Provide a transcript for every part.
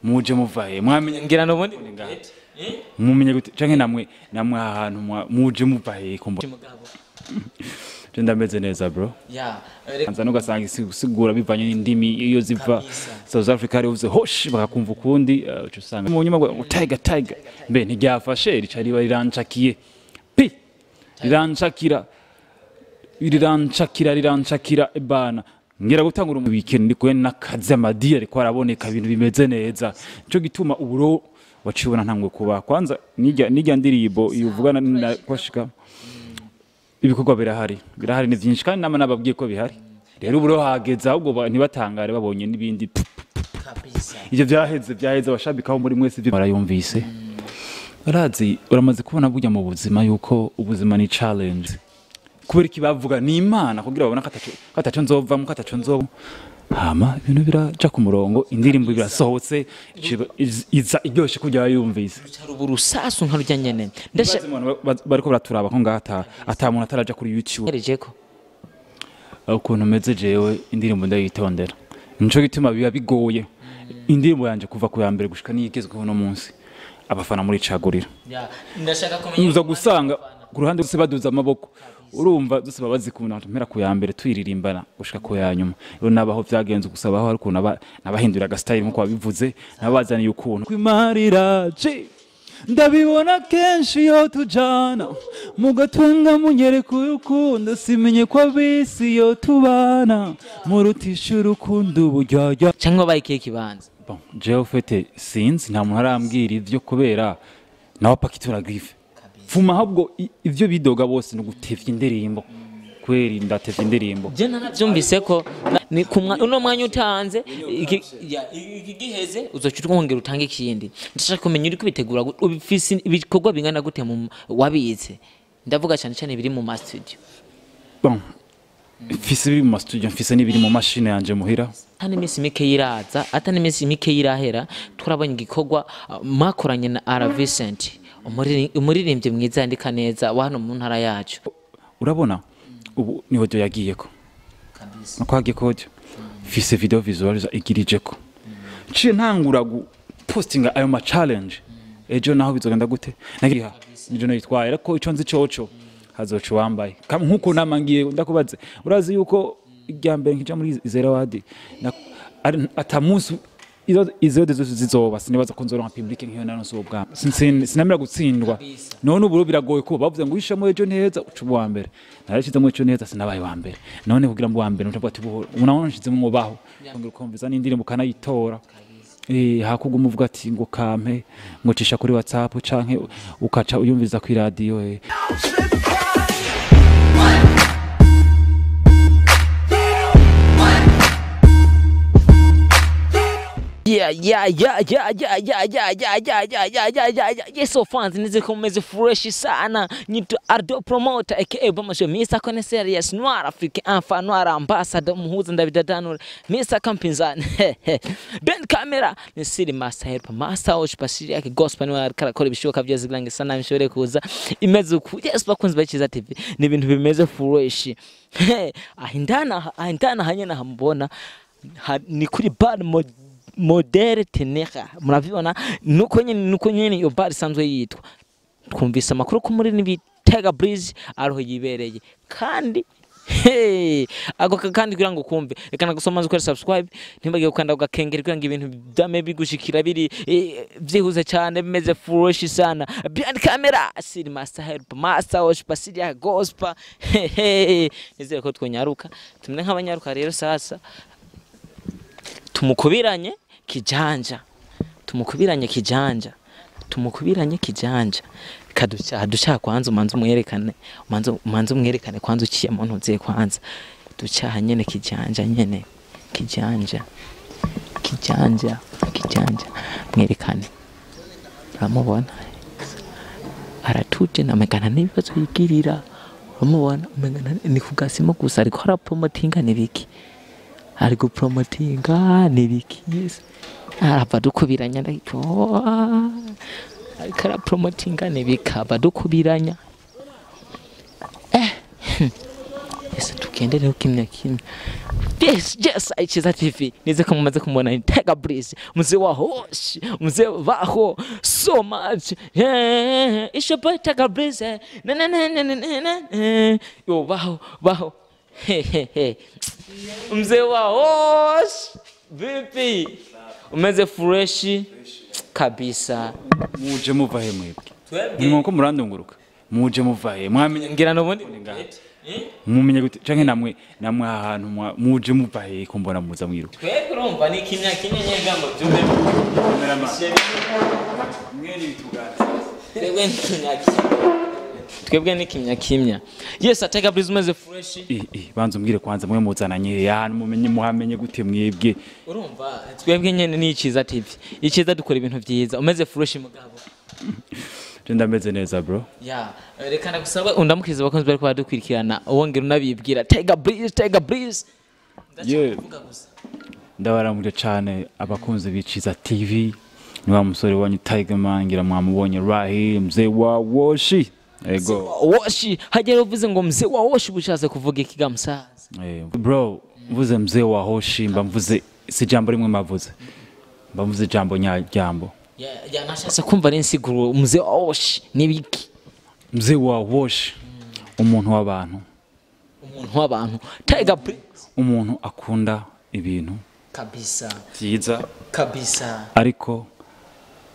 Muje muvahe mwamenye ngira nubundi mumenye gute canke namwe ahantu muje muvahe kumbo je ndameze neza bro. Ya anza nugasanga isigura bivanye n'indimi iyo ziva South Africa ari uvuze hosh bakakumva ukundi, uca usanga mu nyuma ngo tiger tiger mbe ntiryafashe rica riba rirancakiye pi riranshakira riranshakira riranshakira ebana ngira gutangura mu weekend ndi kuye nakazi amadiya ariko araboneka ibintu bimeze neza, nico gituma uburo wacibona ntangwe kuba kwanza nijya ndirimbo iyuvugana na kwashika ibikorwa birahari ni byinshi kandi nama nababwiye ko bihari. Rero uburo hageze ahubwo ntibatangare babonye n'ibindi kabisa. Ivyo byaheze abashabikaho muri mwese ibyo barayumvise. Barazi uramaze kubona burya mu buzima yuko ubuzima ni challenge. Kubera iki bavuga ni Imana kugira babona kataco nzovamo kataco nzoba. Hama ibintu biraja ku murongo, indirimbo birasohotse iza iryoshe kujya yumvise. Urusasu nka rujya nyene. Ndashe bariko baraturaba ko ngata ata muntu ataraja kuri YouTube. Herejeko. Ukuntu meze jewe indirimbo ndayitondera. Nico gituma biba bigoye. Indirimbo yanje kuva ku ya mbere gushika niyigezweho no munsi. Abafana muri cagurira. Ndashaka kumenya uza gusanga ku ruhande rwose baduza amaboko. Urumva dose babazi kubona mpera ku ya mbere twiririmbana gushika ku ya nyuma. Rero nabaho vyagenze gusabaho ariko nabahindura aga style nkuko babivuze, nabazaniye ukuntu. Kwimarira je ndabibona kenshi iyo tujana mugatwenga munyereka urukundo simenye ko abisi iyo tubana murutisha urukundo uburyarya. Cyangwa bayikiye kibanza. Bon, jewe ufite sinzi nta muntu arambwira ivyo kubera nawe pakitura griffe. Fuma ahubwo ivyo bidoga bose no gutevya indirimbo. Kweri ndatevya indirimbo. Je naravyumvise ko ni uno mwanya utanze iki giheze uzoca utwongera utange ikindi. Ndashaka kumenya uri kubitegura ubifise ibikorwa bingana gute mu wabitse. Ndavuga cyane cyane biri mu ma studio. Bon, mfise biri mu ma studio, mfise n'ibiri mu machine yanje muhira. Hano iminsi mike yiraza, ata n'iminsi mike yirahera, turabonye igikorwa mwakoranye na R Vincent, umuririmbyi mwiza yandika neza wa hano mu ntara yacu. Urabona ubu ni audio yagiyeko. Kabisa. Nuko hagiye ko audio. Mfise video visualizer igirijeko. Ciye ntangura gupostinga ayo ma challenge. Ejo naho bizogenda gute? Nagiha nijo nitwaye ariko ico nzi coco hazoca wambaye. Nkuko namangiye ndakubaze. Urazi yuko irya mbere nkija muri Zera Wadi atamunsi izo zose zizoba sinibaza ko nzoronka public nkiyo naronse uwo bwa sinamira gutsindwa. None ubu biragoye kuba bavuze ngo wishamo ejo neza uca uwa mbere, narashizemo ejo neza sinabaye wa mbere. None kugira ngo wa mbere ndavuga ati buhoro unaona nshizemo ngo baho ngira ukumviza n'indirimbo kanayitora hakuguma uvuga ati ngo kampe ngo cisha kuri WhatsApp canke ukaca uyumviza ku radio. Yeah yeah yeah yeah yeah yeah yeah yeah yeah yeah yeah yeah yeah yeah. Yes, so fans nize kumeze fresh sana. Nyito Ardo Promoter aka Bama Mr. Connoisseur, yes, Noir Afrique Enfant Noir Ambassador muhuza ndabidadanura Mr. Kampinzani Ben Camera ni Siri Master Help Master Watch Pasiri yake Gospel Noir karakora ibishoboka byose kugira ngo sana mishobore kuza imeze uku. Yes, bakunzi bakiza TV ni ibintu bimeze fresh. Ahindana hanye na hambona ni kuri bar modere tenera muravibona nuko nyene iyo bar isanzwe yitwa. Twumvise amakuru ko muri nibitega Breeze ariho yibereye kandi hey ako kandi kugira ngo kumve reka nagusoma ukore subscribe ntibagiye gukanda ugakengera kugira ngo ibintu byame bigushikira biri byihuze cyane bimeze fresh sana. Behind camera Siri Master Help Master Watch Basilia Gospel. Hey nizere ko twonyaruka tumwe nk'abanyaruka rero sasa tumukubiranye kijanja tumukubiranye kijanja tumukubiranye kijanja kaducha ducha kwanza umanze umwerekane umanze umwerekane kwanza uciye mu ntuze kwanza ducha nyene kijanja nyene kijanja kijanja kijanja mwerekane uramubona aratuje namegana n'ibibazo yigirira uramubona umegana ni kugasimo gusa ariko arapromotinga nibiki ari gupromotinga nibiki yes arava dukubiranya ndiko ariko arapromotinga nibikaba dukubiranya ese tugendere kimya kimya Yes, yes, Ichiza TV. Nize ko mumaze kumubona ni Tiger Breeze. Mzee wa hoshi, mzee vaho so much. Yeah, it's your boy Tiger Breeze. Na na na na na na. Yo, vaho, vaho. He he he. Mzee wa hoshi. Vipi? Umeze fresh kabisa. Muje muva he mwebwe? Mwuko murandunguruka. Muje muva he? Mwamenye ngira nubundi mumenye gute canke namwe ahantu muje muva he ko mbona muza mwiruka? Twebwe urumva ni kimya kimya nyengambo byumve. Mwene bitugana. Twebwe ni kimya kimya. Twebwe ni kimya kimya. Yes, Tiger Breeze umeze fresh. Banza umbwire kwanza mwe muzananye ahantu mumenye muhamenye gute mwebwe? Urumva twebwe nyene ni Ichiza TV. Ichiza dukora ibintu vyiza. Umeze fresh mugabo. Je ndameze neza bro. Ya, reka ndagusaba undamukize abakunzi bari kwadukwirikirana wongera unabibwira Tiger Breeze, Tiger Breeze. Ndavuga gusa. Ndabaramuje cyane abakunzi b'Ichiza TV. Ni wa musore wanyu Tiger Man ngira mwamubonye Rahi mzee wa Woshi. Ego. Woshi, hagera uvuze ngo mzee wa Woshi bushatse kuvuga ikiga musaza. Bro, mvuze mzee wa Hoshi mba mvuze si jambo rimwe mavuze. Mba mvuze jambo nyajambo. Ya nashatse kumva n'insiguro mzee wa Woshi nibiki? Mzee wa Woshi umuntu w'abantu. Umuntu w'abantu. Tiger Breeze umuntu akunda ibintu kabisa. Byiza kabisa. Ariko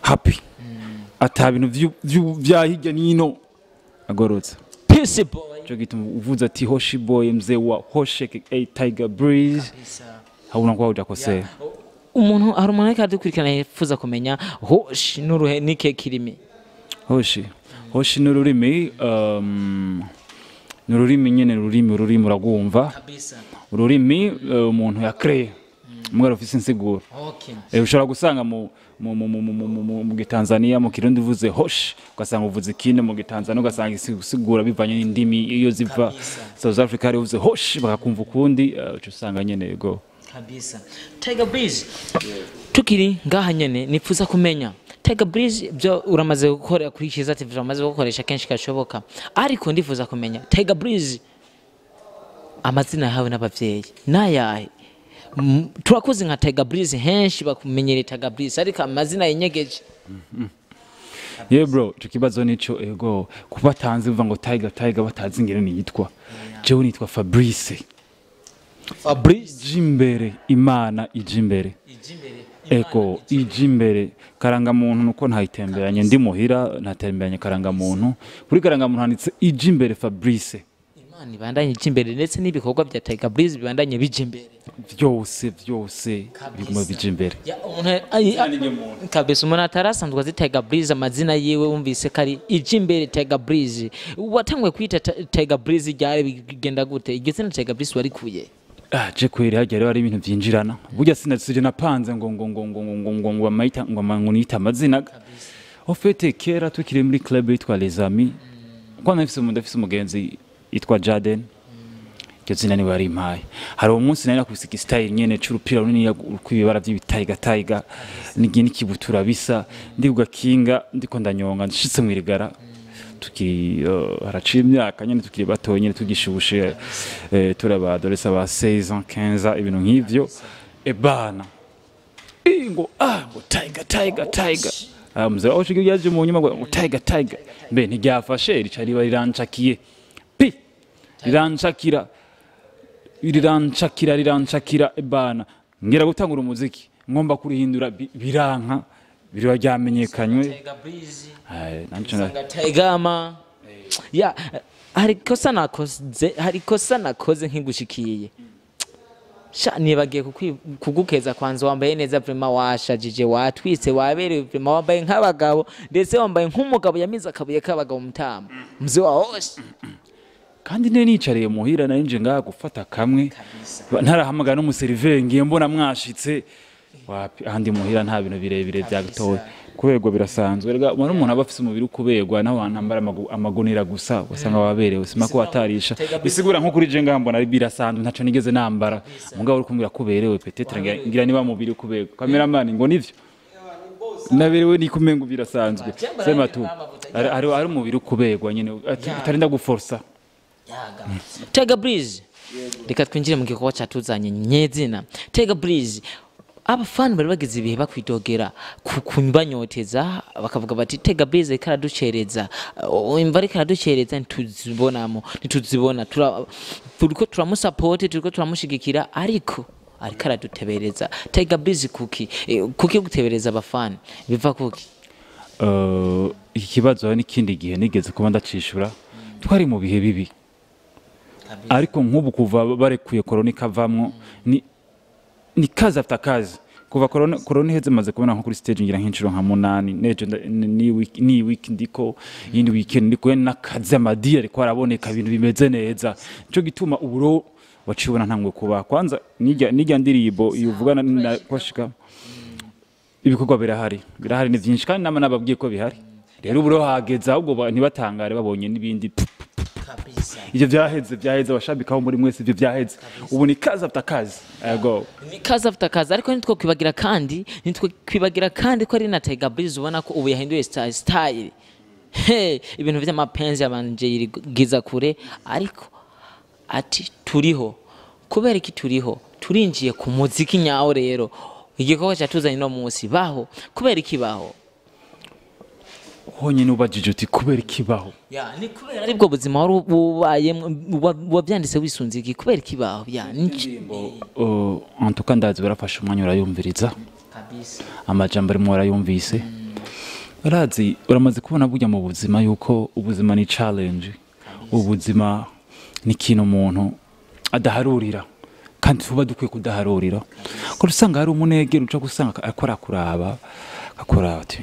happy. Ata bintu vya hirya nino agorotse. Peace boy. Cyo gituma uvuze ati Hoshi boy mzee wa Hoshi aka Tiger Breeze. Kabisa. Hauna kwa ujakosea. Umuntu hari umuntu ariko adukurikirana yifuza kumenya Hoshi n'uruhe nike kirimi. Hoshi. Hoshi n'ururimi n'ururimi nyene ururimi uragumva. Kabisa. Ururimi umuntu yakreye. Mugaro ufise insiguro. Okay. Ushobora gusanga mu Gitanzania mu Kirundi uvuze Hoshi ugasanga uvuze ikindi mu Gitanzania ugasanga isigura bivanye n'indimi iyo ziva. South Africa ari uvuze Hoshi bakakumva ukundi uca usanga nyene go. Kabisa. Tiger Breeze. Tukiri ngaha nyene nifuza kumenya Tiger Breeze byo uramaze gukora kuri Ichiza TV uramaze gukoresha kenshi kashoboka ariko ndifuza kumenya Tiger Breeze amazina yawe n'abavyeyi nayahe? Turakoze nka Tiger Breeze henshi bakumenyereye Tiger Breeze ariko amazina yenyegeje. Yeah bro, tukibazo nico ego kubatanze uva ngo Tiger Tiger batazi ngene niyitwa. Jewe nitwa Fabrice. Fabrice Jimbere, Imana ijimbere. Ijimbere. Ego ijimbere karanga muntu nuko ntayitemberanye ndi muhira ntatemberanye karanga muntu. Kuri karanga muntu handitse ijimbere Fabrice. Imana ibandanye ijimbere ndetse n'ibikorwa bya Tiger Breeze bibandanye bijimbere. Byose byose biguma bijimbere. Ya umuntu kabisa umuntu atarasanzwe azi Tiger Breeze amazina yiwe wumvise kari ijimbere Tiger Breeze. Watangwe kwita Tiger Breeze ryari bigenda gute? Igitsina Tiger Breeze warikuye? Je kweri hajya rero ari ibintu byinjirana. Burya sinasije napanze ngo ngo ngo ngo ngo ngo ngo amayita ngo ngo nita amazina. Au fait kera tukiri muri club yitwa Les Amis. Kwa nafise umuntu afise umugenzi yitwa Jaden. Iryo zina ni bari impaye. Hari umunsi nari nakubise style nyene c'urupira runini kwibara by'ibitayiga tayiga n'igihe n'ikibutura bisa ndi kugakinga ndiko ndanyonga nshitse mu irigara. Tukiri haraciye imyaka nyene tukiri bato nyene tugishubushe turaba adolescents ba 16 ans 15 ans ibintu nk'ivyo ebana ngo ngo Tiger Tiger Tiger mzee aho yaje mu nyuma ngo Tiger Tiger mbe ntiryafashe rica riba rirancakiye pi riranshakira riranshakira riranshakira ebana ngira gutangura umuziki ngomba kurihindura biranka biriwa ryamenyekanywe. Tiger Breeze Tiger ya hari kosa nakoze nkigushikiye sha nibagiye kugukeza kwanza wambaye neza vraiment washajije watwitse waberewe vraiment wambaye nk'abagabo ndetse wambaye nk'umugabo yamize akabuye k'abagabo mutama mzee wa Hoshi. Kandi ne nicariye muhira nanje ngaha gufata kamwe ntarahamagara n'umuseriveri ngiye mbona mwashitse wapi ahandi muhira nta bintu birebire byagatoye kuberwa birasanzwe rega umuntu aba afise umubiri ukuberwa naho antambara amagunira gusa usanga waberewe sima ko watarisha bisigura nko kuri je ngambona ari birasanzwe ntaco nigeze nambara mugabo uri kumbwira kuberewe peut-être ngira niba mubiri ukuberwa cameraman ngo nivyo naberewe ni kumengo birasanzwe sema tu ari umubiri ukuberwa nyene utarinda guforsa. Tiger Breeze Reka twinjire mu gikorwa cyatuzanye nyezina. Tiger Breeze, abafani bari bagize ibihe bakwidogera kumbanyoteza, bakavuga bati Tiger Breeze karaducereza, imva ariko araducereza, ntituzibonamo, ntituzibona, turiko turamusupport, turiko turamushigikira, ariko ariko aradutebereza. Tiger Breeze, kuki kuki gutebereza abafani biva kuki? Iki kibazo hari n'ikindi gihe nigeze kuba ndacishura. Twari mu bihe bibi, ariko nk'ubu kuva barekuye corona ikavamwo, ni kazi after kazi. Kuva corona iheze, maze kubona nko kuri stage ngira nk'inshuro nka 8. Nejo ni week ndiko, yindi weekend ndiko n'akazi, amadi ariko araboneka, ibintu bimeze neza. Nico gituma uburo wacibona ntangwe kuba kwanza nijya ndirimbo iyuvugana na kwashika. Ibikorwa birahari, birahari ni byinshi, kandi nama nababwiye ko bihari. Rero uburo hageze ahubwo ntibatangare babonye n'ibindi. Ibyo byaheze, byaheze, abashabikaho muri mwese, ibyo byaheze. Ubu ni kazi after kazi, yego. Ni kazi after kazi, ariko nitwo kwibagira kandi ko ari na Tiger Breeze ubona ko ubu yahinduye style. Hey, ibintu vy'amapenzi yabanje yirigiza kure, ariko ati turiho. Kubera iki turiho? Turinjiye ku muziki nyawo. Rero igikorwa cyatuzanye no munsi, baho. Kubera iki baho? Honyine ubajije uti kubera ikibaho? Ya, ni kubera aribwo buzima wari ubayemwo. Wabyanditse wisunze iki? Kubera iki baho? Ya, ni En tout cas ndazi barafashe umwanya urayumviriza. Kabisa. Amajambo arimo warayumvise. Urazi, uramaze kubona burya mu buzima yuko ubuzima ni challenge, ubuzima ni ikintu umuntu adaharurira, kandi tuba dukwiye kudaharurira, kuko usanga hari umunegero uca gusanga ariko arakuraba, akakuraba ati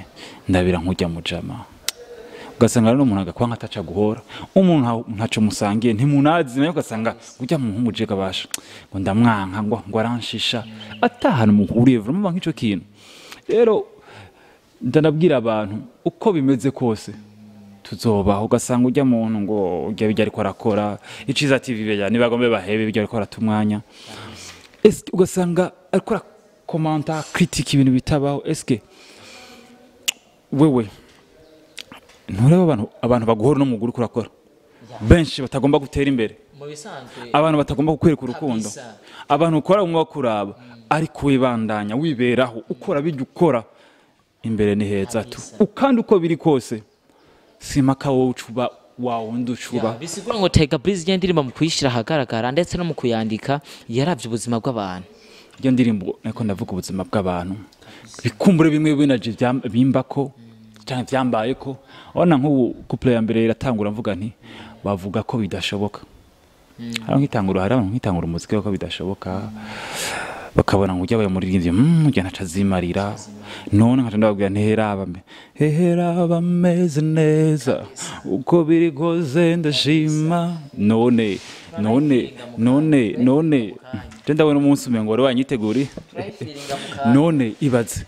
ndabira nkujya mujama, ugasanga rero umuntu agakwa nkataca guhora umuntu ntaco musangiye, ntimunazi nayo, ugasanga ujya mu nk'umujega basha ngo ndamwanka, ngo aranshisha, atahana muhuriye. Vraiment nk'ico kintu rero ndanabwira abantu, uko bimeze kose tuzobaho. Ugasanga ujya muntu ngo ujya bijya ariko arakora Iciza TV, bijya nibagombe bahebe bijya ariko aratumwanya. Eske ugasanga ariko arakomanta, critique ibintu bitabaho. Eske wewe ntureba abantu baguhora no muguru kurakora, benshi batagomba gutera imbere, Mu bisanzwe abantu batagomba kukwereka urukundo, Kabisa. abantu ukora umwe bakuraba, ariko wibandanya wiberaho, ukora bijya ukora, imbere ni heza tu. Kandi uko biri kose simpaka wowe ucuba wa wundi ucuba. Ya, bisigura ngo Tiger Breeze igenda indirimbo mu kuyishyira ahagaragara ndetse no mu kuyandika yaravye ubuzima bw'abantu. Iyo ndirimbo niko ndavuga ubuzima bw'abantu, bikumbure bimwe binaje bimbako canke vyambayeko. Urabona nk'ubu couplet ya mbere iratangura mvuga nti bavuga ko bidashoboka. Hari nk'itangura, hari abantu nk'itangura umuziki ko bidashoboka, bakabona ngo ujya muririmbyi ujya ntaca azimarira. None nkaca ndababwira nti heraba mbe heraba meze neza, uko biri kose ndashima. None je ndabona umunsi umengo wari wanyiteguriye. None ibaze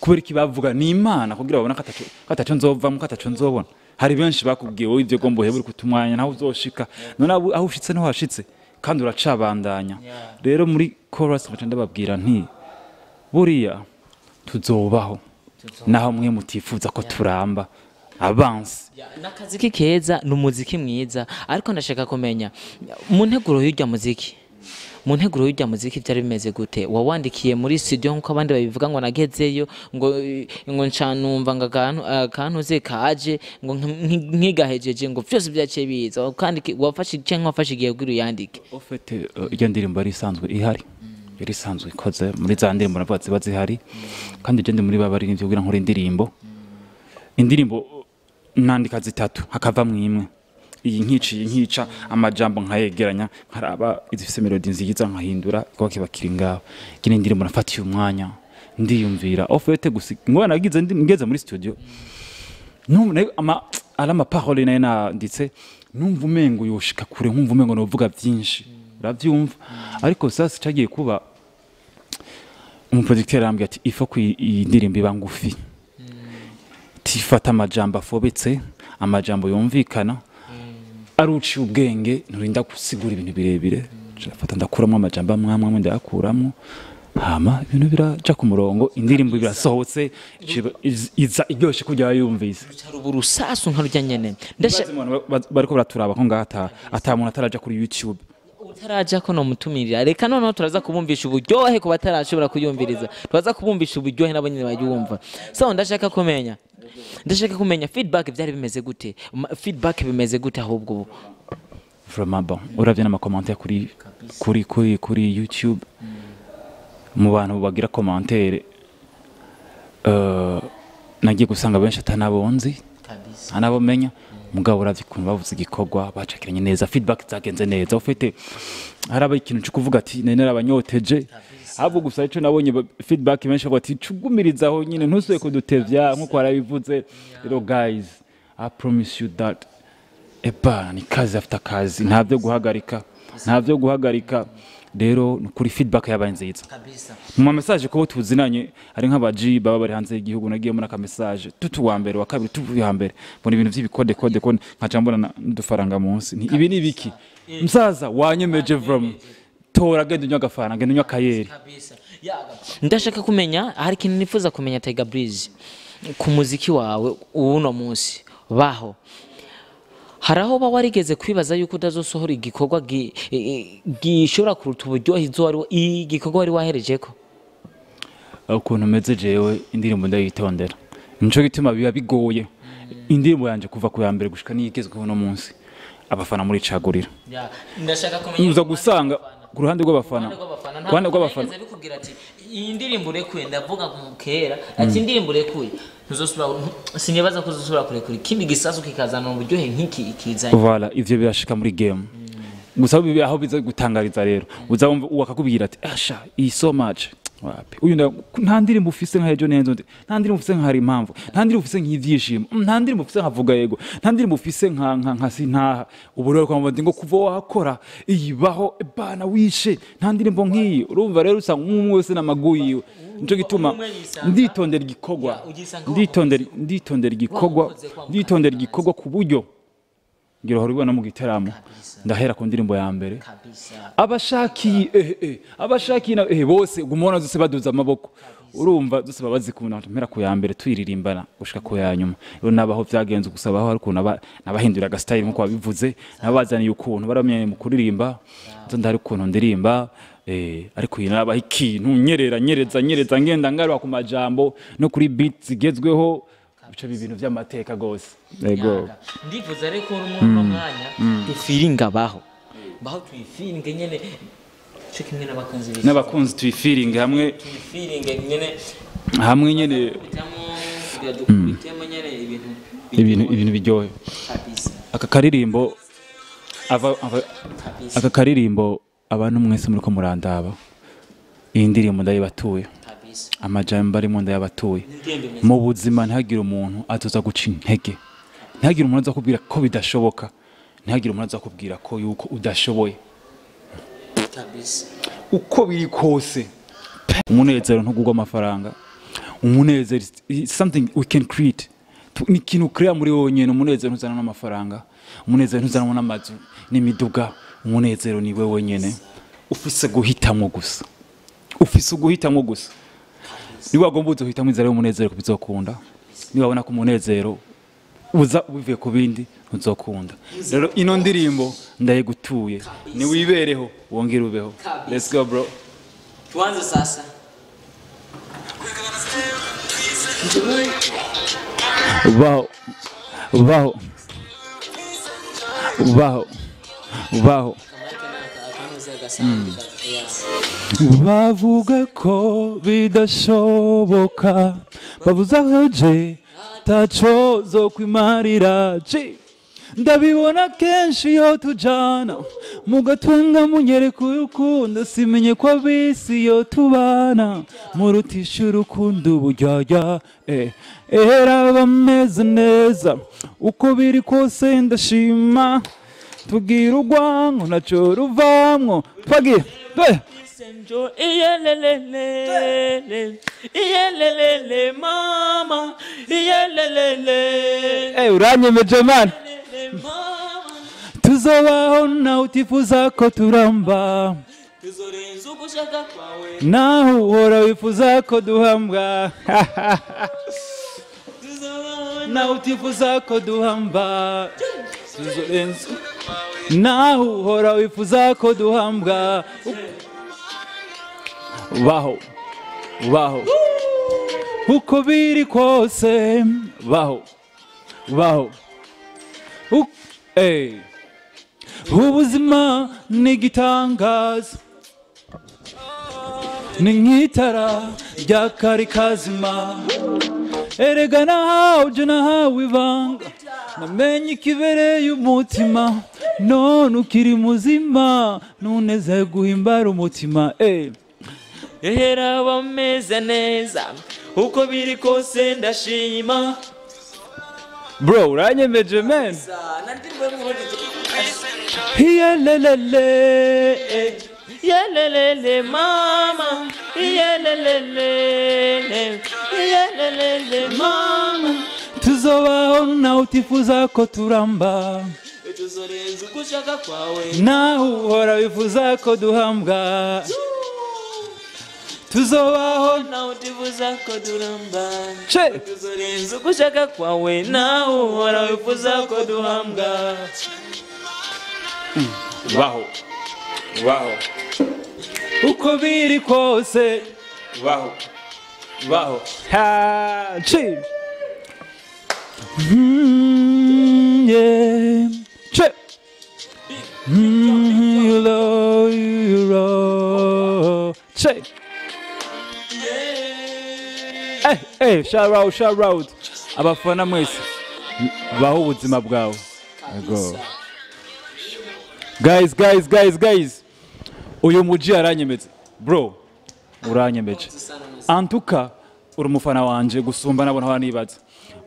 kubera iki bavuga ni Imana kugira babone ko ataco nzovamo, ko ataco nzobona. Hari benshi bakubwiye wowe ibyo gomba uhebe, uri kutumwanya naho uzoshika. None aho ushitse niho washitse, kandi uracabandanya. Rero muri chorus nkaca ndababwira nti buriya tuzobaho naho mwe mutifuza ko turamba avance. N'akaziki keza, ni umuziki mwiza, ariko ndashaka kumenya mu nteguro y'urya muziki byari bimeze gute? Wawandikiye muri studio nk'uko abandi babivuga ngo nagezeyo ngo ncanumva ngo akantu ze kaje ngo nkigahejeje ngo vyose byaciye biza, kandi wafashe cyangwa wafashe igihe kugira uyandike? Au fait, iyo ndirimbo yari isanzwe ihari, yari isanzwe ikoze muri za ndirimbo navuga ziba zihari. Kandi je ndi muri ba baririmbyi kugira nkore indirimbo nandika zitatu hakavamwo imwe. Iyi nkica, iyi nkica, amajambo nkayegeranya, nkaraba izifise melody nziza nkahindura, kuko kiba kiri ngaho. Iki indirimbo nafatiye umwanya ndiyumvira. Au fait gusa ngo nagize ngeze muri studio, numva nayo ama ari ama parole nayo nanditse, numva umengo yoshika kure, nkumva umengo novuga byinshi, uravyumva. Ariko sasa cagiye kuba umuproducteur arambwira ati ifo ko iyi ndirimbo iba ngufi, tifata amajambo afobetse, amajambo yumvikana, ari uciye ubwenge, nturinda gusigura ibintu birebire. Ndafata ndakuramo amajambo amwe amwe, ndayakuramo, hama ibintu biraja ku murongo, indirimbo birasohotse, iza iryoshe kurya yumvise. Ruba urusasu nka rurya nyene. Ndasha Ibaze umuntu bariko baraturaba ko ngaha ata muntu ataraja kuri YouTube. Utaraja ko no mutumirira, reka noneho turaza kubumvisha uburyohe ku batarashobora kuyumviriza, turaza kubumvisha uburyohe nabo nyine bayumva. So ndashaka kumenya feedback byari bimeze gute? Feedback bimeze gute ahubwo ubu? Vraiment bon, uravye n'ama commentaire kuri YouTube, mu bantu bagira commentaire, nagiye gusanga benshi atanabonzi, ntanabo menya, mugabo uravye ukuntu bavuze igikorwa, bacakiranye neza, feedback zagenze neza. Ufite haraba ikintu cyo kuvuga ati nari narabanyoteje. Ahubwo gusa ico nabonye, feedback benshi bavuga ati cugumirizaho nyine, ntusuye kudutevya nkuko warabivuze. Rero guys, I promise you that eba ni kazi afite akazi, nta byo guhagarika, nta byo guhagarika. Rero ni kuri feedback yabaye nziza mu ma message ko tuzinanye, ari nk'abaji baba bari hanze y'igihugu, nagiye muri aka message tutu wa mbere, wa kabiri, tuvuye hambere, mbona ibintu by'ibikode kode kode, nkaca mbona n'udufaranga munsi. Nti ibi ni ibiki msaza wanyemeje? From tora, genda unywa agafaranga, genda unywa akayeri. Ndashaka kumenya, hari ikintu nifuza kumenya, Tiger Breeze, ku muziki wawe uno munsi. Baho hari aho uba warigeze kwibaza yuko utazosohora igikorwa gishobora kuruta uburyohe izo wari igikorwa wari waherejeko? Ukuntu meze jewe, indirimbo ndayitondera, nico gituma biba bigoye. Indirimbo yanje kuva ku ya mbere gushika n'iyigezweho uno munsi, abafana muri cagurira. Ndashaka kumenya uza gusanga ku ruhande rw'abafana, ku ruhande rw'abafana bikubwira ati iyi ndirimbo urekuye, ndavuga mu kera ati indirimbo urekuye ntuzosubira, sinibaza ko uzosubira kurekura ikindi gisasu kikazana uburyohe nk'iki ikizanye. Voilà, ivyo birashika muri game gusa aho biza gutangariza rero, uza wumva uwo akakubwira ati asha iyi so much wapi uyu nta ndirimbo ufise nka ejo neza undi, nta ndirimbo ufise nka hari impamvu, nta ndirimbo ufise nk'ivyishimo, nta ndirimbo ufise nka vuga yego, nta ndirimbo ufise nka sintaha. Ubu rero kwa ngo kuva wakora iyibaho bana wishe, nta ndirimbo nk'iyi. Urumva rero usanga umwe wese n'amagu yiwe, nico gituma Umwe yisanga nditondera igikorwa. Ya, ugisanga Nditondera igikorwa. Wamukoze kwa Nditondera igikorwa ku buryo ngira uhora ubibona mu giteramo, ndahera ku ndirimbo ya mbere. Abashakiye abashakiye na bose gumona zose baduza amaboko, urumva zose baba bazikunda. Mpera ku ya mbere tuyiririmbana gushika ku ya nyuma. Rero nabaho vyagenze gusa baho hari ukuntu nabahindura aga style nkuko babivuze, nabazaniye ukuntu baramenye mu kuririmba, nzo ndari ukuntu ndirimba, ariko iyi nabaho ikintu nyerera nyereza nyereza, ngenda ngaruka ku majambo no kuri beat zigezweho, bica ibintu vy'amateka gose. Yego. Ndifuza rero ko muri uno mwanya dufiringa baho baho, tuyifiringe nyene cyo kimwe n'abakunzi b'isi. N'abakunzi tuyifiringe hamwe. Tuyifiringe nyene. Hamwe nyene. Dukubitamo, dukubitemo nyene ibintu. Ibintu biryohe. Aka karirimbo ava aka karirimbo, abantu mwese muriko murandaba, iyi ndirimbo ndayibatuye. Amajambo arimo ndayabatuye. Indirimbo imeze Mu buzima ntihagire umuntu azoza guca intege, ntihagire umuntu aza kubwira ko bidashoboka, ntihagire umuntu aza kubwira ko yuko udashoboye. Uko biri kose, umunezero ntugurwa amafaranga. Umunezero is something we can create. Ni ikintu ukrea muri wowe nyene. Umunezero ntuzana n'amafaranga, umunezero ntuzanwa n'amazu n'imiduga, umunezero ni wewe nyene ufise guhitamwo gusa, ufise uguhitamwo gusa. Niba wagomba uzohitamwo inzira y'umunezero kubizokunda, niba wabona ko umunezero uza ubivuye ku bindi ntuzokunda. Rero ino ndirimbo ndayigutuye, niwibereho wongere ubeho. Let's go, bro. Tuanze sasa. Baho baho baho baho. Bavuga ko bidashoboka, bavuze ko je taco zo kwimarira je, ndabibona kenshi iyo tujana mugatwenga, munyereka urukundo, simenye ko abisi iyo tubana murutisha urukundo uburyarya. Era bameze neza, uko biri kose ndashima, tugira urwango ntaco ruvamwo, twagiye. Senjo iyelelele iyelelele mama iyelelele. Uranyemeje man. Mama. Tuzobaho nawe utifuza ko turamba. Tuzorenza ugushaka kwawe. Naho uhora wifuza ko duhambwa. Tuzobaho Nawe utifuza ko duhamba, tuzorenza. Naho uhora wifuza ko duhambwa. Baho, baho, uko biri kose, baho, baho. Hey. Ubuzima ni igitangaza, ni nk'itara rya kari kazima. Erega nahawe uje, nahawe ibanga, namenye ikibereye umutima. None ukiri muzima, nuneze guhimbara umutima. Ehera bameze neza, uko biri kose ndashima. Bro, uranyemeje, man. Hiyelelele. Yelelele mama, yelelele, yelelele mama. Tuzobaho nawe utifuza ko turamba. Tuzorenza uko ushaka kwawe. Naho uhora wifuza ko duhambwa. Tuzobaho nawe utifuza ko duramba. Che. Tuzorenza uko ushaka kwawe, nawe uhora wifuza ko duhambwa. Baho, baho, uko biri kose, baho, baho. Ha chi. Yeah. Che. You love, you love. Che. Hey, hey, shout out, shout out. Abafana mwese, baho ubuzima bwawe. Yego. Guys, guys, guys, guys. Uyu muji aranyemetse. Bro, uranyemeje. Antuka uri umufana wanje gusumba nabona aho nibaza.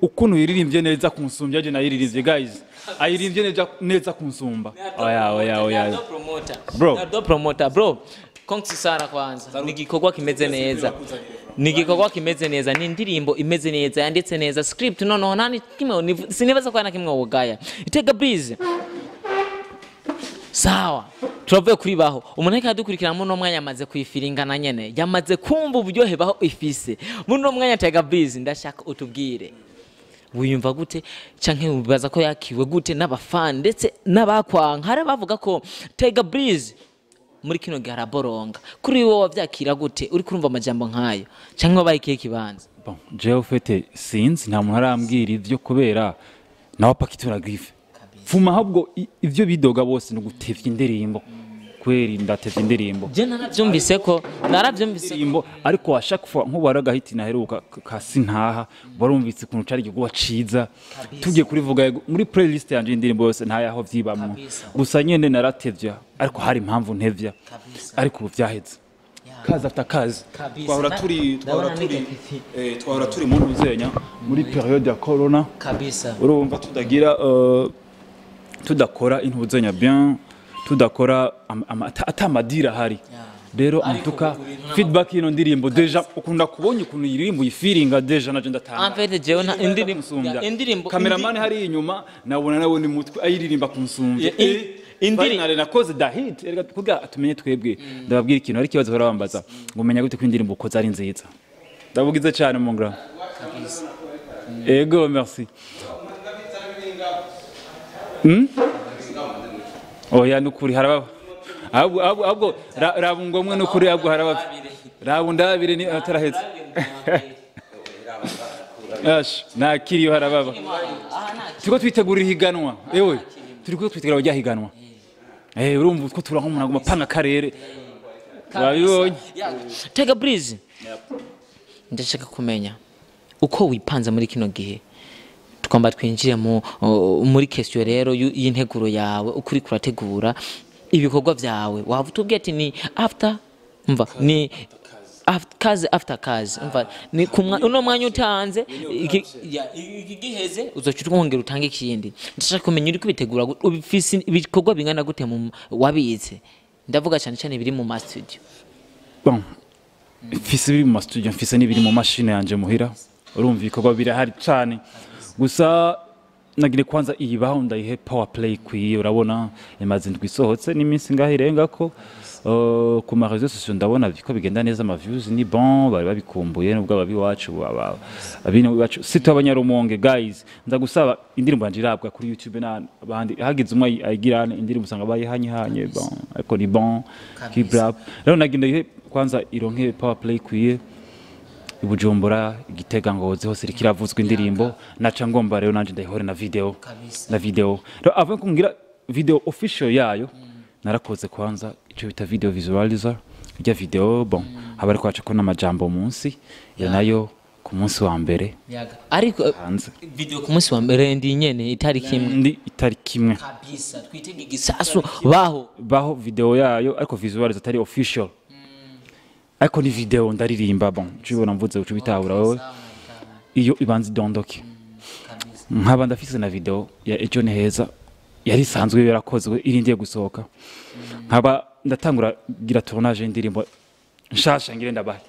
Ukuntu yiririmbye neza kunsumbya je nayiririmbye, guys. Ayirimbye neza neza kunsumba. Oya, oya, oya. Bro. Nado promoter, bro. Congs sana kwanza. Ni igikorwa kimeze neza. Ni igikorwa kimeze neza, ni indirimbo imeze neza, yanditse neza, script noneho nani kimwe sinibaza ko na kimwe wogaya. Itega Breeze. Sawa. Turavuye kuri baho. Umuntu ariko adukurikira muri no mwanya amaze kuyifiringa na nyene. Yamaze kumva uburyohe baho ifise. Muri no mwanya, Tega Breeze, ndashaka utubwire. Wiyumva gute canke wibaza ko yakiwe gute n'abafana ndetse n'abakwanka? Hari bavuga ko Tega Breeze muri kino gihe araboronga. Kuri wowe wavyakira gute uri kurumva amajambo nkayo, canke wabaye ikihe kibanza? Bon, jewe ufite sinzi, nta muntu arambwira ivyo kubera nawe pakitura griffe. Fuma ahubwo ivyo bidoga bose ni ugutevya indirimbo. Kweri ndatevya indirimbo. Je naravyumvise ko Indirimbo, ariko à chaque fois nk'ubu hari agahiti naheruka ka sintaha, barumvise ukuntu cari igikorwa ciza. Tugiye kurivuga, yego, muri playlist yanje indirimbo yose ntayaho vyibamwo. Gusa nyene naratevya, ariko hari impamvu ntevya. Ariko ubu vyaheze. Kazi after kazi. Twahora turi Ndabona twahora turi mu ntuzenya muri période ya corona. Urumva tudagira tudakora intuzenya bien, tudakora ata madira ahari. Rero antuka feedback y'ino ndirimbo, déjà ukunda kubonye ukuntu yiririmbo uyifiringa, déjà naje ndatanga. En fait, jewe indirimbo Kunsumbya. Indirimbo Cameraman hari inyuma nabona nawe ni mutwe ayiririmba kunsumbya. Finally nakoze da hit. Erega kugira tumenye twebwe, ndababwira ikintu, hari ikibazo bahora bambaza ngo menya gute ko indirimbo ukoze ari nziza. Ndabugize cyane, mon grand. Ego, merci. Oya, nukuri harababa. Ahubwo raba ngomwe nukuri, ahubwo harababa. Raba ndabire ni ataraheze. Ash, nakiriyo harababa. Turiko twitegurira ihiganwa. Ewe, turiko twitegura rya higanwa. Urumva utwo turanka umuntu aguma panga karere. Wabibonye? Tega Breeze, ndashaka kumenya uko wipanze muri kino gihe. Tugomba twinjire muri question rero y'integuro yawe, uko uriko urategura ibikorwa vyawe. Waba utubwiye ati ni after, umva, ni kazi after kazi, umva, ni uno mwanya utanze iki giheze uzoca utwongera utange ikindi. Ndashaka kumenya uri kubitegura ubifise ibikorwa bingana gute mu wabitse, ndavuga cyane cyane biri mu ma studio. Bon, mfise ibiri mu ma studio, mfise n'ibiri mu mashine yanje muhira. Urumva ibikorwa birahari cane. Gusa nagire kwanza iyi baho ndayihe power play ikwiye. Urabona imaze indwi isohotse n'iminsi ngaho irenga ko. Ku ma réseaux sociaux ndabona ko bigenda neza, ama views ni bon, bari babikumbuye nubwo ababi wacu abino iwacu sito abanyarumonge. Guys, nza gusaba indirimbo yanje irabwa kuri YouTube n'abandi, hagize umwe ayigira indirimbo usanga bayihanye hanye, bon, ariko ni bon, keep up. Rero nagenda ihe kwanza ironke power play ikwiye i Bujumbura, Igitega, Ngozi, hose iriko iravuzwa indirimbo. Naca ngomba rero nanje ndayihore na video. Na video rero, avant ko ngira video official yayo, narakoze kwanza ico bita video visualizer. Ijya video, bon, haba ariko haca ko n'amajambo munsi iyo nayo ku munsi wa mbere Ariko hanze. Video ku munsi wa mbere ndi nyene itariki imwe? Ndi itariki imwe. Kabisa, twitege igisasu baho. Baho video yayo, ariko visualizer atari official, ariko ni video ndaririmba. Bon, ucibona mvuze uca ubitahura wewe. Iyo ibanza idondoke, nkaba ndafise na video ya Ejo ni heza yari isanzwe yarakozwe, irindiye gusohoka, nkaba ndatangura gira tournage y'indirimbo nshasha. Ngire ndabahe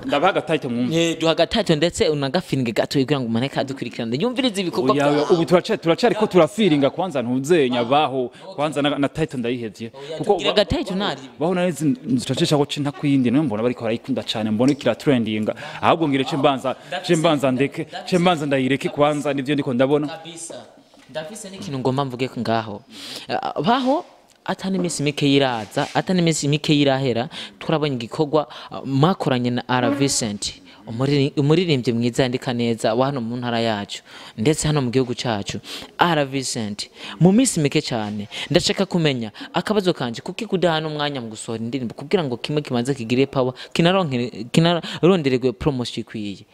ndabaha agatitle mwumve. Duha agatitle ndetse unagafiringe gato kugira ngo umuntu adukurikirane yumvirize ibikorwa Oya, byawe. ubu turacari ko turafiringa kwanza ntuzenya baho kwanza na title ndayihevye. Tubwire agatitle ntari. Baho narezi nzicacisha ko cinta kwindi niyo mbona bariko barayikunda cane, mbona ikira trendinga. Ahubwo ngire ce mbanza ndeke, ce mbanza ndayireke kwanza, nivyo ndiko ndabona. Kabisa, ndafise n'ikintu ngomba mvuge ko ngaho baho atani iminsi mike yiraza, atani iminsi mike yirahera, turabonye igikorwa mwakoranye na R Vincent, umuririmbyi mwiza yandika neza wa hano mu ntara yacu ndetse hano mu gihugu cyacu. R Vincent mu minsi mike cyane, ndashaka kumenya akabazo kanje: kuki kudahana umwanya mu gusohora indirimbo kugira ngo kimwe kibanze kigire power, kinarondererwe promotion ikwiye?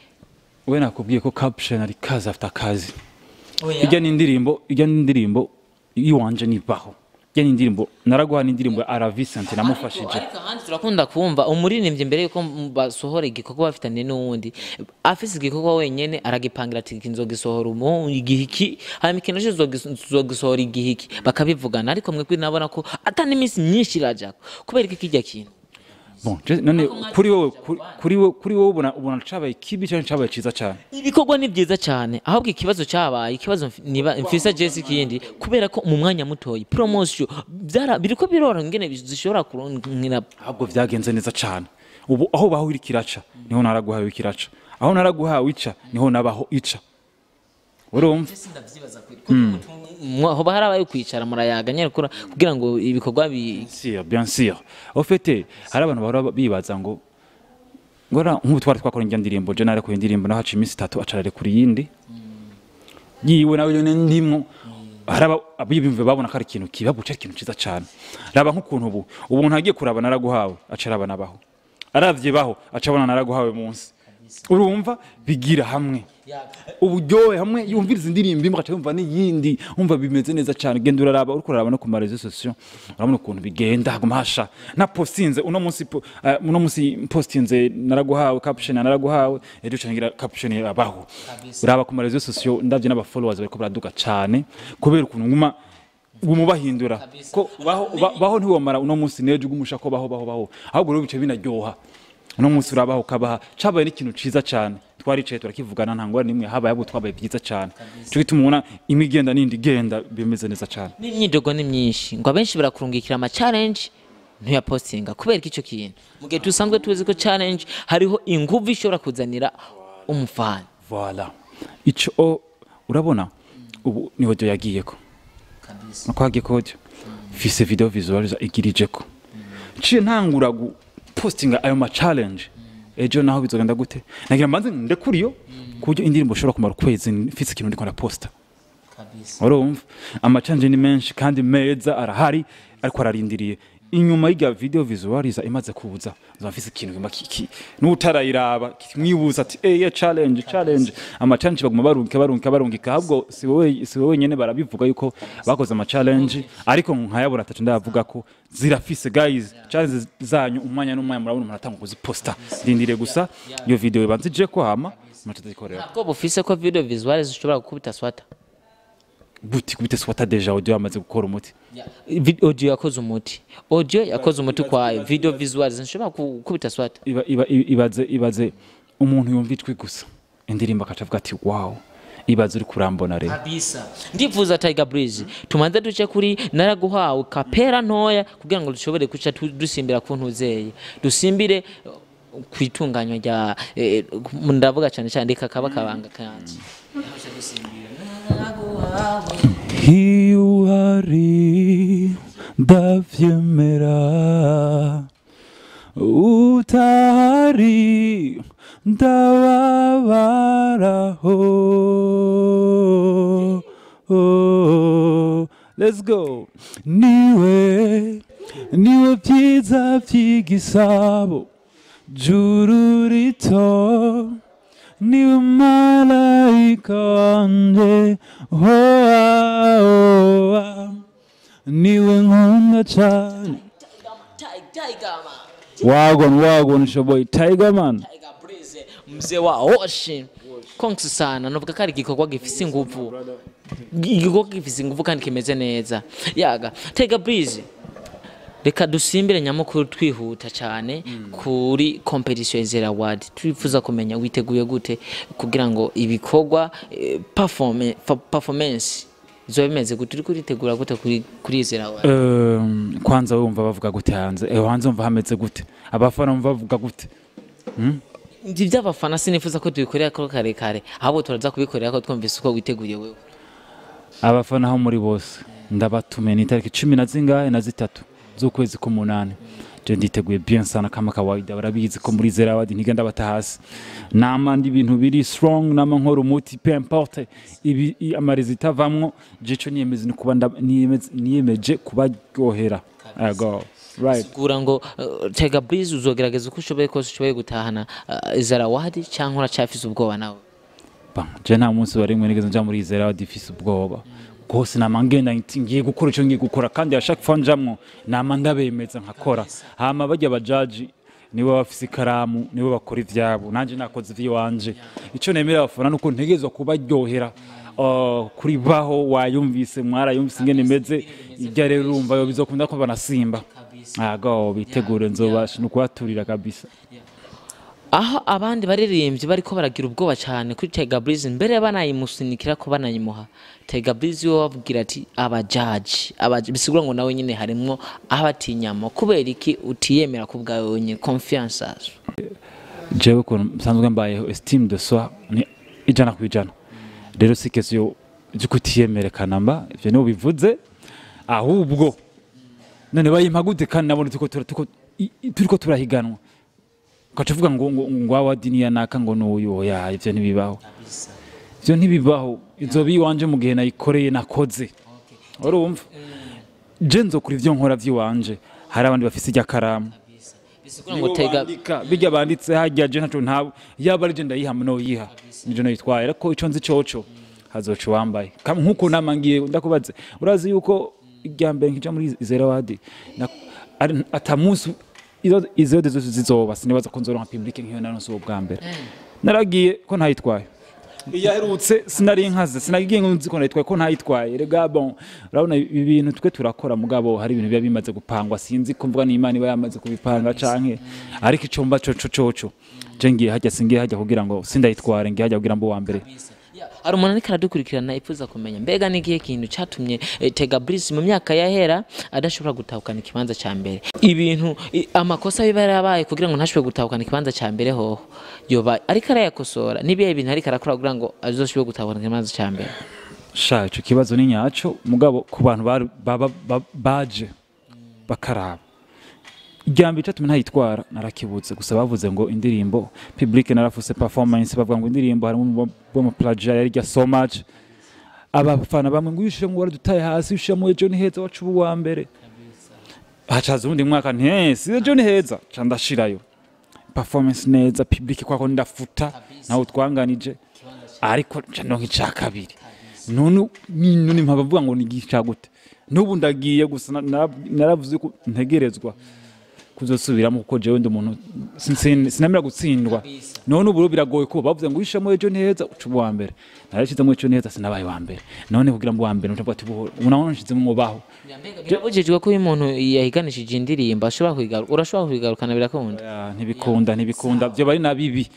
We nakubwiye ko caption ari kazi after kazi. Ijya ni indirimbo iwanje, ni baho. Ijya ni indirimbo naraguha, ni indirimbo ya R Vincent namufashije. Ariko ahandi turakunda kumva umuririmbyi mbere yuko basohora igikorwa bafitanye n'uwundi, afise igikorwa wenyene aragipangira ati iki nzogisohora umu igihe iki, hanyuma ikintu naco tuzogisohora igihe iki, bakabivugana. Ariko mwebwe nabona ko ata n'iminsi myinshi irajako. Kubera iki kirya kintu? Bon, none kuri wowe, kuri wowe ubona cabaye kibi cyangwa cabaye ciza cyane? Ibikorwa ni byiza cyane, ahubwo ikibazo cyabaye, ikibazo niba mfisa Jesse kindi, kubera ko mu mwanya mutoyi promotion byara biriko birora ngene zishobora kuronkera. Ahubwo vyagenze neza cyane. Ubu aho baho iri kiraca niho naraguhawe ikiraca, aho naraguhawe ica niho nabaho ica, urumva? Hoba harabaye kwicara murayaga nyene kugira ngo ibikorwa bi Bien sûr, bien sûr. Au fait, hari abantu bahora bibaza ngo nk'ubu twari twakora injya ndirimbo, je narekuye indirimbo naho haca iminsi 3 acarare kuri yindi yiwe nawe nyene ndimwo. Hari abibimve babona ko ari ikintu kiba buca, ikintu ciza cane. Raba nk'ukuntu ubu umuntu agiye kuraba naraguhawe, acaraba nabaho, aravye baho acabona naraguhawe munsi. Urumva bigira hamwe uburyohe hamwe, yumviriza indirimbo imwe agaca yumva n'iyindi, umva bimeze neza cyane. Genda uraraba, uriko uraraba no ku ma réseaux sociaux, urabona ukuntu bigenda haguma hasha. Na postinze uno munsi uno munsi postinze naraguhawe, caption naraguhawe, ejo cangira caption abaho. Uraba ku ma réseaux sociaux, ndavye n'aba followers bariko baraduga cyane kubera ukuntu nguma guma bahindura ko baho baho ntiwomara uno munsi n'ejo ugumusha ko baho baho baho. Ahubwo rero bice binaryoha, uno munsi urabaho ukabaha. Cabaye n'ikintu ciza cyane, twaricaye turakivugana, nta ngorane nimwe habaye, ahubwo twabaye byiza cyane. Cyo gituma ubona imwe igenda n'indi igenda bimeze neza cyane. N'imyidogo ni myinshi, ngo abenshi barakurungikira ama challenge ntuyapostinga. Kubera ko ico kintu, mu gihe dusanzwe tuzi ko challenge hariho inguvu ishobora kuzanira umufana. Voilà, ico urabona ubu ni audio yagiyeko, nuko hagiye ko audio fise video visualizer igirijeko, ciye ntangura gupostinga ayo ma challenge. Ejo naho bizogenda gute? Nagira mbanze ndekuriyo ku buryo indirimbo ushobora kumara ukwezi mfise ikintu ndiko ndaposta. Urumva ama challenge ni menshi kandi meza arahari, ariko ararindiriye inyuma y'irya video visualizer imaze kuza, nzoba mfise ikintu gima kiki n'utarayiraba kimwibuza ati eh yeah, challenge, challenge. Ama challenge baguma barungika, barungika, barungika. Ahubwo si wowe nyene barabivuga yuko bakoze ama challenge, ariko nkayabura atacu ndayavuga ko zirafise. Guys, challenge zanyu umwanya n'umwanya murabona umuntu atanga kuziposta. Ndindire gusa iyo video ibanze ije ko hama mace tuzikorera. Ntabwo bufise ko video visual zishobora gukubita swata? Buti kubite swata, déjà audio yamaze gukora umuti. Audio yakoze umuti, audio yakoze umuti kwayo, video visual zishobora gukubita swata? Iba iba ibaze umuntu yumva ijwi gusa indirimbo akaca avuga ati wow. Ibaze uri kurambona rero. Kabisa. Ndifuza Tiger Breeze tumanze duce kuri naraguhawe kapera ntoya kugira ngo dushobore kuca dusimbira ku ntuzeye, dusimbire kwitunganywa rya ndavuga cyane cyane reka kaba kabanga kanje. Iyo uhari ndavyemera, utahari ndababaraho. Oh, let's go. Niwe niwe byiza by'igisabo, juru rito, niwe malayika wanje, hoa hoa, niwe nkunda cane. Wagwan wagwan, it's your boy Tiger Man. Tiger Breeze, mzee wa Oshi. Kongs sana, novuga ko ari igikorwa gifise inguvu. Igikorwa gifise inguvu kandi kimeze neza. Yaga Tiger Breeze, reka dusimbire nyamukuru twihuta cyane kuri competition Izere Award. Twifuza kumenya witeguye gute kugira ngo ibikorwa performance izoba bimeze gute, uri kuritegura gute kuri Izere Award? Kwanza wumva bavuga gute hanze? Hanze wumva hameze gute? Abafana wumva bavuga gute? Ibyo by'abafana sinifuza ko tubikorera ko karekare, ahubwo turaza kubikorera ko twumvise uko witeguye wewe. Abafana aho muri bose ndabatumiye, ni itariki 10 na zingahe na zitatu z'ukwezi k'umunani. Je nditeguye bien sana kama kawaida, barabizi ko muri Izere Award ntiga ndabata hasi. Nama ndi ibintu biri strong, nama nkora umuti, peu importe ibi amarizita avamwo, je ico niyemeze ni kuba niyemeje kubaryohera. Ego, right. Sigura ngo Tiger Breeze uzogerageza uko ushoboye kose ushoboye gutahana Izere Award, cyangwa uracafise ubwoba nawe? Bon, je nta munsi wari rimwe nigeze nja muri Izere Award ifise ubwoba. Rwose nama ngenda nti ngiye gukora ico ngiye gukora, kandi à chaque fois njamwo nama ndabemeza nkakora. Hama barya abajaji nibo bafise ikaramu, nibo bakora ivyabo, nanje nakoze ivy'iwanje. Ico nemera abafana nuko ntegerezwa kubaryohera. Kuri baho wayumvise, mwarayumvise ingene imeze, irya rero urumva yo bizokunda ko banasimba. Ago bitegure, nzobasha nukubaturira kabisa. Aho abandi baririmbyi bariko baragira ubwoba cyane kuri Tiger Breeze, mbere banayimusunikira ko banayimuha, Tiger Breeze we wabwira ati abajaji abajaji, bisigura ngo nawe nyine harimwo abatinyamo. Kubera iki utiyemera ku bwawe wenyine confiance? Jewe ukuntu nsanzwe mbayeho, estime de soi ni 100%. Rero si question yo kutiyemerekana mba ivyo niho bivuze, ahubwo none bayimpa gute kandi nabona turiko turahiganwa, ugaca uvuga ngo award ni yanaka ngo n'uyu? Oya, ivyo ntibibaho, ivyo ntibibaho. Izoba iwanje mu gihe nayikoreye nakoze, urumva? Je nzokora ivyo nkora vy'iwanje, hari abandi bafise irya karamu. Bisigura ngo Tiger bandika bijya banditse hajya, je ntaco ntabwo yaba ari je ndayiha no yiha nijo nayitwaye, ariko ico nzi coco hazoca uwambaye nkuko nama ngiye ndakubaze. Urazi yuko irya mbere nkija muri Izere Award ata munsi izo zose zizoba, sinibaza ko nzoronka public nk'iyo naronse uwo bwa mbere. Naragiye ko ntayitwaye, iyaherutse sinari nkaze, sinagiye ngo nzi ko nayitwaye ko ntayitwaye. Rega bon, urabona ibi bintu twe turakora, mugabo hari ibintu biba bimaze gupangwa, sinzi ko mvuga n'Imana iba yamaze kubipanga canke, ariko ico mba coco coco, je ngiye hajya, singiye hajya kugira ngo sindayitware, ngiye hajya kugira ngo uwa mbere. Hari umuntu ariko aradukurikirana yifuza kumenya mbega ni ikihe kintu catumye Tiger Breeze mu myaka yahera adashobora gutahukana ikibanza ca mbere, ibintu amakosa biba yarabaye kugira ngo ntashobore gutahukana ikibanza ca mbere, hoho yoba ariko arayakosora, n'ibihe bintu ariko arakora kugira ngo azoshobore gutahukana ikibanza ca mbere? Sha, ico kibazo ni nyaco, mugabo ku bantu baje bakaraba irya mbere icatumye ntayitwara narakibutse gusa, bavuze ngo indirimbo public narafuse performance, bavuga ngo indirimbo harimo bo mu plagiat yari rya so much, abafana bamwe ngo uyishiremo waradutaye hasi, ushiremo ejo ni heza wacu uba uwa mbere. Hacaza uwundi mwaka nti si ejo ni heza, ca ndashirayo performance neza, public kwako ndafuta nawe twanganije, ariko nca ndonka ica kabiri. None none mpava mvuga ngo ni igica gute? N'ubu ndagiye gusa naravuze ko ntegerezwa kuzosubiramo, kuko jewe ndi umuntu sinamira gutsindwa. None ubu rero biragoye ko bavuze ngo wishemo ejo neza uca uba uwa mbere, narashizemo ejo neza sinabaye uwa mbere. None kugira ngo uwa mbere ncavuga ati buhoro ubu naho nshizemo ngo baho. Birabujijwe ko uyu muntu yahiganishije indirimbo ashobora kuyigaruka, urashobora kuyigarukana, birakunda? Oya, ntibikunda, ntibikunda, byo bari na bibi.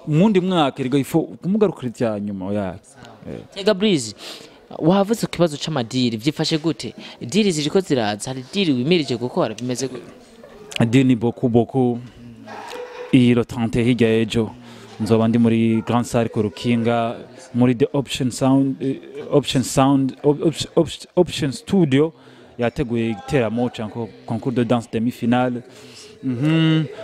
Mundi mwaka erega ifo kumugarukira ivya nyuma ya. Tiger Breeze, wavuze ku kibazo c'amadiri, vyifashe gute? Diri ziriko ziraza, hari diri wimirije gukora, bimeze gute? Dini beaucoup beaucoup. Iyi le 30, hirya ejo, nzoba ndi muri Grand Salle ku Rukinga, muri the Option Sound, Option Sound, Option Studio yateguye igiteramo cyangwa concours de danse demi finale.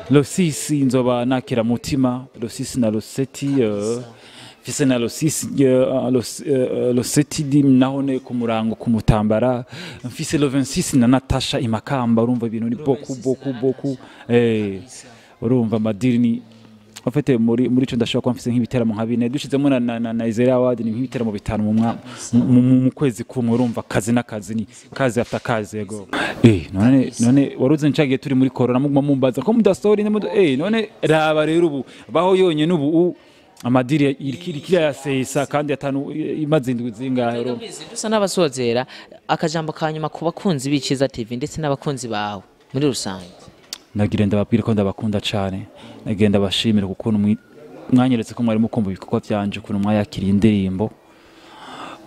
Le 6 nzoba nakira mutima, le 6 na le 7, fise na le 6, le 7 di nahone ku murango ku Mutambara, mfise le 26 na Natasha imakamba. Urumva ibintu ni beaucoup beaucoup beaucoup. Urumva amadiri ni en fait muri ico ndashobora kuba mfise nk'ibiteramo nka bine dushizemo na Izere Award, ni nk'ibiteramo bitanu mu mwa mu kwezi kumwe. Urumva kazi n'akazi, ni kazi after kazi. Yego, none waruze ncagiye turi muri corona, muguma mumbaza ko mudasohora ine, none raba rero ubu baho yonyene ubu amadiri irikira yasesa kandi atanu imaze indwi zingahe, urumva. Dusa n'abasozera, akajambo ka nyuma ku bakunzi b'Iciza TV ndetse n'abakunzi bawe muri rusange. Nagira ndababwira ko ndabakunda cyane, nagira ndabashimira kuko mwanyeretse ko mwari mukumva ibikorwa byanje, ukuntu mwayakiriye indirimbo.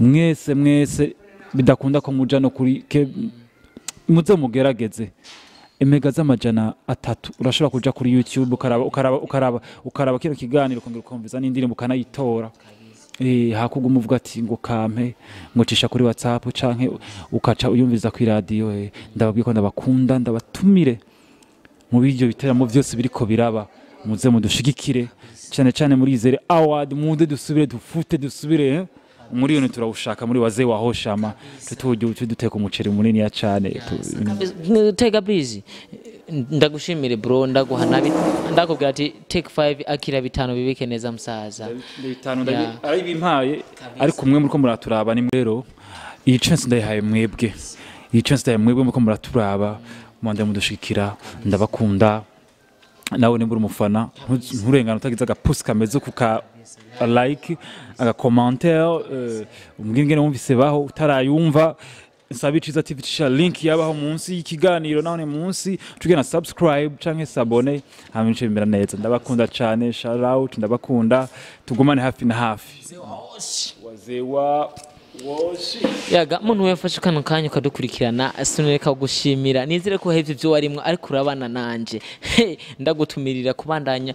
Mwese mwese bidakunda ko muja no kuri ke, muze mugerageze emega z'amajana 3, urashobora kuja kuri YouTube ukaraba kino kiganiro, ukongera ukumviza n'indirimbo ukanayitora. Hakuguma uvuga ati ngo kampe ngo cisha kuri WhatsApp canke ukaca uyumviza kuri radio. Ndababwiye ko ndabakunda, ndabatumire mu biryo biteramo byose biriko biraba, muze mudushigikire cyane cyane muri Izere Award, muze dusubire dufute dusubire, Umuriyoni turawushaka muri wazee wa Hoshama, tutujye duteka umuceri munini ya cyane. Tiger Breeze, ndagushimire bro, ndaguha nabi, ndakubwira ati take 5, akira bitanu bibike neza musaza. Bitanu arabimpaye, ariko umwe muriko muraturaba ni rero iyi chance ndayihaye mwebwe, iyi chance ndayihaye mwebwe muriko muraturaba, mwande mudushikira. Ndabakunda. Nawe nimba uri umufana, nturengane utagize agapusi kameze kuka like, aga commentaire, umbwire ingene wumvise baho. Utarayumva, nsaba Iciza TV cisha link yabaho munsi y'ikiganiro, naho munsi tugena subscribe canke s'abonner, hama ibice bimera neza. Ndabakunda cane, shout out, ndabakunda, tugumane hafi na hafi, wazee wa woshi. Yaga muntu wafashe kano kanya ukadukurikirana, sinureka gushimira, nizere ko hevye ibyo warimwo ariko urabana nanje. He, ndagutumirira kubandanya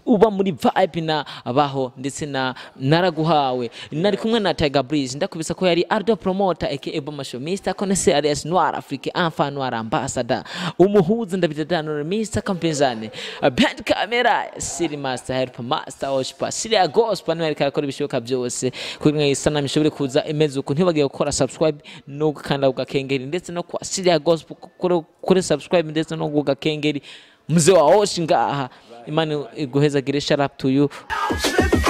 uba muri vibe na abaho ndetse na naraguhawe. Nari kumwe na Tiger Breeze, ndakubisa ko yari Ardo Promoter aka Ebo Masho, Mr Connaisseur alias Noir Afrique, Enfant Noir Ambassador, umuhuza ndabidadano, Mr Kampenzane Band Camera, City Master, Help Master, Ospa Syria Gospel, niwe ariko arakora ibishoboka byose kugira ngo isanamu ishobore kuza imeze uku. Ntibagiye gukora subscribe no gukanda ku gakengeri, ndetse no kwa Syria Gospel kuri subscribe ndetse no ku gakengeri. Mzee wa Oshi ngaha, Imana iguhezagire. Shout out to you. Slip.